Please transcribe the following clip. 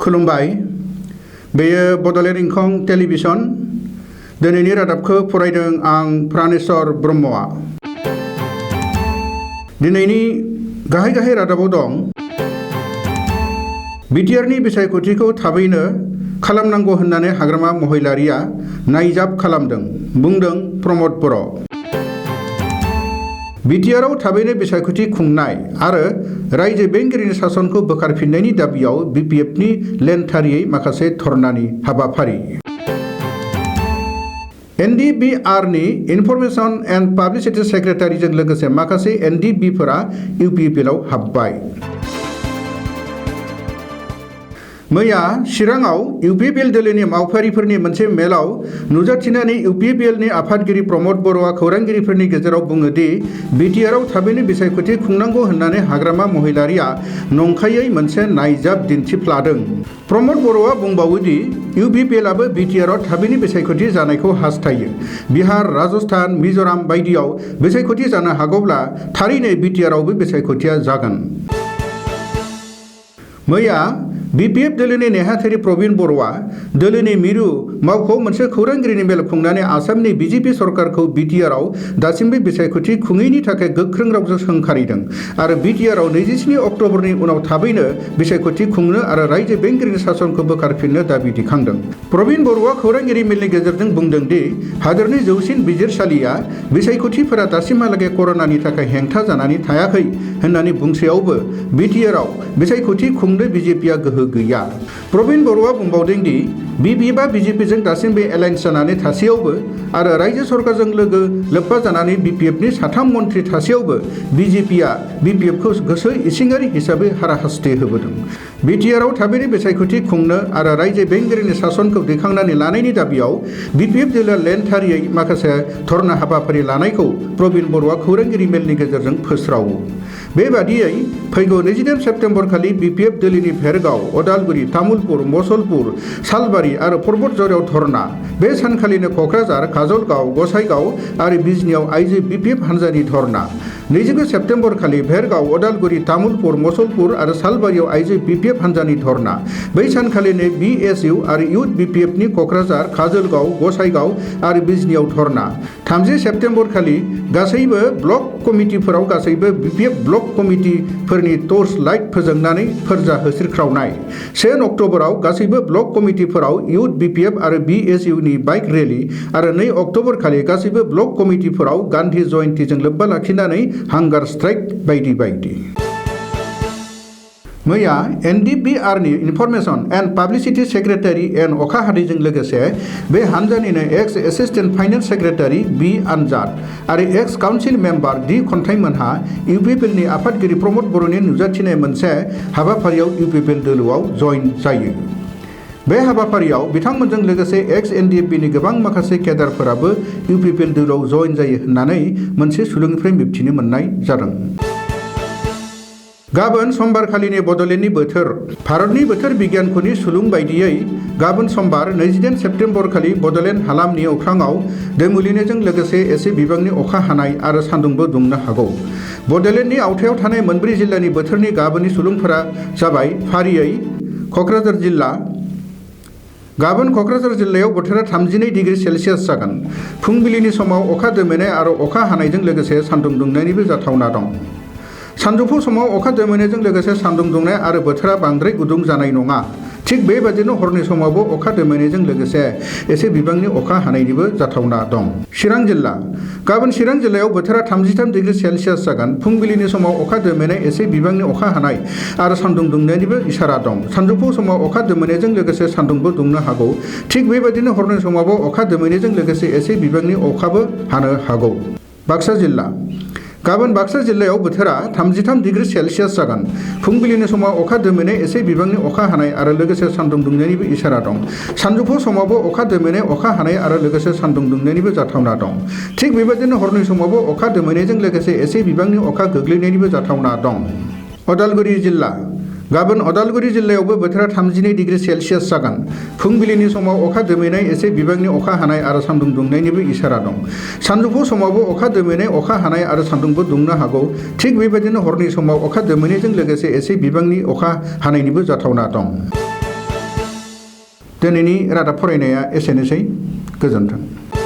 खुलुमबाय बेयो बड'लेण्ड इंखं टेलिभिजन दिनैनि रादाबखौ फरायदों आं प्राणेश्वर ब्रह्मआ दिनैनि गाहाय रादाबाव दं बिटिआरनि बिसायख'थिखौ थाबैनो खालामनांगौ होननानै हाग्रामा महिलारिया नायजाब खालामदों बुंदों प्रमद बर' बिटिआरआव थाबैनो बिसायख'थि खुंनाय आरो रायजो बेंगिरिनि सासनखौ बोखारफिननायनि दाबियाव बिपिएफनि लेनथारियै माखासे धर्नानि हाबाफारि एनडिबिआरनि इनफरमेशन एन्ड पाब्लिसिटि सेक्रेटारिजों लोगोसे माखासे एनडिबिफोरा इउपिपिएलआव हाबबाय मैया चिराङाव इउपिपिएल दोलोनि मावफारिफोरनि मोनसे मेलाव नुजाथिनानै इउपिपिएलनि आफादगिरि प्रमद बर'आ खौरांगिरिफोरनि गेजेराव बुङो दि बिटिआरआव थाबैनो बिसायख'थि खुंनांगौ होननानै हाग्रामा महिलारिया नंखायै मोनसे नायजाब दिन्थिफ्लादों प्रमद बर'आ बुंबावो दि इउपिपिएलआबो बिटिआरआव थाबैनो बिसायख'थि जानायखौ हास्थायो बिहार राजस्थान मिज'राम बायदियाव बिसायख'थि जानो हागौब्ला थारैनो बिटिआरआवबो बिसायख'थिया जागोन मैया बिपिएफ दोलोनि नेहाथारि प्रबिन बर'आ दोलोनि मिरु मावख'आव मोनसे खौरांगिरिनि मेल खुंनानै आसामनि बिजेपि सरकारखौ बिटिआरआव दासिमबो बिसायख'थि खुङैनि थाखाय गोख्रों रावजों सोंखारिदों आरो बिटिआरआव 27 अक्ट'बरनि उनाव थाबैनो बिसायख'थि खुंनो आरो रायजो बेंगिरिनि सासनखौ बोखारफिननो दाबि दिखांदों प्रबिन बर'आ खौरांगिरि मेलनि गेजेरजों बुंदों दि हादोरनि जौसिन बिजिरसालिया बिसायख'थिफोरा दासिमहालागै कर'नानि थाखाय हेंथा जानानै थायाखै होननानै बुंसेयावबो बिटिआरआव बिसायख'थि खुंनो बिजेपिआ गोहो गैया प्रबिन बर'आ बुंबावदों दि बिपिएफआ बिजेपिजों दासिमबो एलायन्स जानानै थासेयावबो आरो रायजो सरकारजों लोब्बा जानानै बिपिएफनि 3 मन्थ्रि थासेयावबो बिजेपिआ बिपिएफखौ गोसो इसिङारि हिसाबै हाराहास्ति होबोदों बिटिआरआव थाबैनो बिसायख'थि खुंनो आरो रायजो बेंगिरिनि सासनखौ दैखांनानै लानायनि दाबियाव बिपिएफ दोलोआ लेनथारियै माखासे धर्ना हाबाफारि लानायखौ प्रबिन बर'आ खौरांगिरि मेलनि गेजेरजों फोस्रावो बेबादियै फैगौ 29 सेप्तेम्बर खालि बिपिएफ दोलोनि भेरगाव अदालगुरि तामुलपुर मसलपुर सालबारि आरो पर्बतझरायाव धर्ना बे सानखालिनो क'क्राझार काजलगाव गसाइगाव आरो बिजनियाव आइजो बिपिएफ हान्जानि धर्ना 29 सेप्तेम्बर खालि भेरगाव अदालगुरि तामुलपुर मसलपुर आरो सालबारियाव आइजो बिपिएफ हान्जानि धर्ना बै सानखालिनो बिएसइउ आरो इउथ बिपिएफनि क'क्राझार काजलगाव गसाइगाव आरो बिजनियाव धर्ना 30 सेप्तेम्बर खालि गासैबो ब्लक कमिटिफोराव गासैबो बिपिएफ ब्लक कमिटिफोरनि टर्च लाइट फोजोंनानै फोरजा होसिख्रावनाय 1 अक्ट'बराव गासैबो ब्लक कमिटिफोराव इउथ बिपिएफ आरो बिएसइउनि बाइक रेलि आरो 2 अक्ट'बर खालि गासैबो ब्लक कमिटिफोराव गान्धी जयन्तीजों लोब्बा लाखिनानै हांगार स्ट्राइक बायदि बायदि मैया एनडिबिआरनि information and publicity secretary N अखा हादैजों लोगोसे बे हान्जानिनो ex assistant finance secretary B आनजाद आरो एक्स काउन्सिल मेम्बार डि खन्थाइमोनहा इउपिपिएलनि आफादगिरि प्रमद बर'नि नुजाथिनाय मोनसे हाबाफारियाव इउपिपिएल दोलोआव जइन जायो बे हाबाफारियाव बिथांमोनजों लोगोसे एक्स एनडिएफबिनि गोबां माखासे केडारफोराबो इउपिपिएल दोलोआव जइन जायो होननानै मोनसे सुलुंनिफ्राय मिबथिनो मोननाय जादों गाबोन समबारखालिनि बड'लेण्डनि बोथोर भारतनि बोथोर बिगियानख'नि सुलुं बायदियै गाबोन समबार 29 सेप्तेम्बर खालि बड'लेण्ड हालामनि अख्राङाव दोमैलुनायजों लोगोसे एसे बिबांनि अखा हानाय आरो सान्दुंबो दुंनो हागौ बड'लेण्डनि आवथायाव थानाय मोनब्रै जिल्लानि बोथोरनि गाबोननि सुलुंफोरा जाबाय फारियै क'क्राझार जिल्ला गाबोन क'क्राझार जिल्लायाव बोथोरा 32 डिग्री सेल्सियास जागोन फुंबिलिनि समाव अखा दोमैनाय आरो अखा हानायजों लोगोसे सान्दुं दुंनायनिबो जाथावना दं सानजौफु समाव अखा दोमैनायजों लोगोसे सान्दुं दुंनाय आरो बोथोरा बांद्राय गुदुं जानाय नङा थिग बेबादिनो हरनि समावबो अखा दोमैनायजों लोगोसे एसे बिबांनि अखा हानायनिबो जाथावना दं चिरां जिल्ला गाबोन चिरां जिल्लायाव बोथोरा 33 डिग्री सेल्सियास जागोन फुंबिलिनि समाव अखा दोमैनाय एसे बिबांनि अखा हानाय आरो सान्दुं दुंनायनिबो इसारा दं सानजौफु समाव अखा दोमैनायजों लोगोसे सान्दुंबो दुंनो हागौ थिग बेबादिनो हरनि समावबो अखा दोमैनायजों लोगोसे एसे बिबांनि अखाबो हानो हागौ बाक्सा जिल्ला गाबोन बाक्सा जिल्लायाव बोथोरा 33 डिग्री सेल्सियास जागोन फुंबिलिनि समाव अखा दोमैनाय एसे बिबांनि अखा हानाय आरो लोगोसे सान्दुं दुंनायनिबो इसारा दं सानजौफु समावबो अखा दोमैनाय अखा हानाय आरो लोगोसे सान्दुं दुंनायनिबो जाथावना दं थिग बेबायदिनो हरनि समावबो अखा दोमैनायजों लोगोसे एसे बिबांनि अखा गोग्लैनायनिबो जाथावना दं उदालगुरि जिल्ला गाबोन उदालगुरि जिल्लायावबो बोथोरा 32 डिग्री सेल्सियास जागोन फुंबिलिनि समाव अखा दोमैनाय एसे बिबांनि अखा हानाय आरो सान्दुं दुंनायनिबो इसारा दं सानजौफु समावबो अखा दोमैनाय अखा हानाय आरो सान्दुंबो दुंनो हागौ थिग बेबायदिनो हरनि समाव अखा दोमैनायजों लोगोसे एसे बिबांनि अखा हानायनिबो जाथावना दं दिनैनि रादाब फरायनाया एसेनोसै। गोजोन्थों।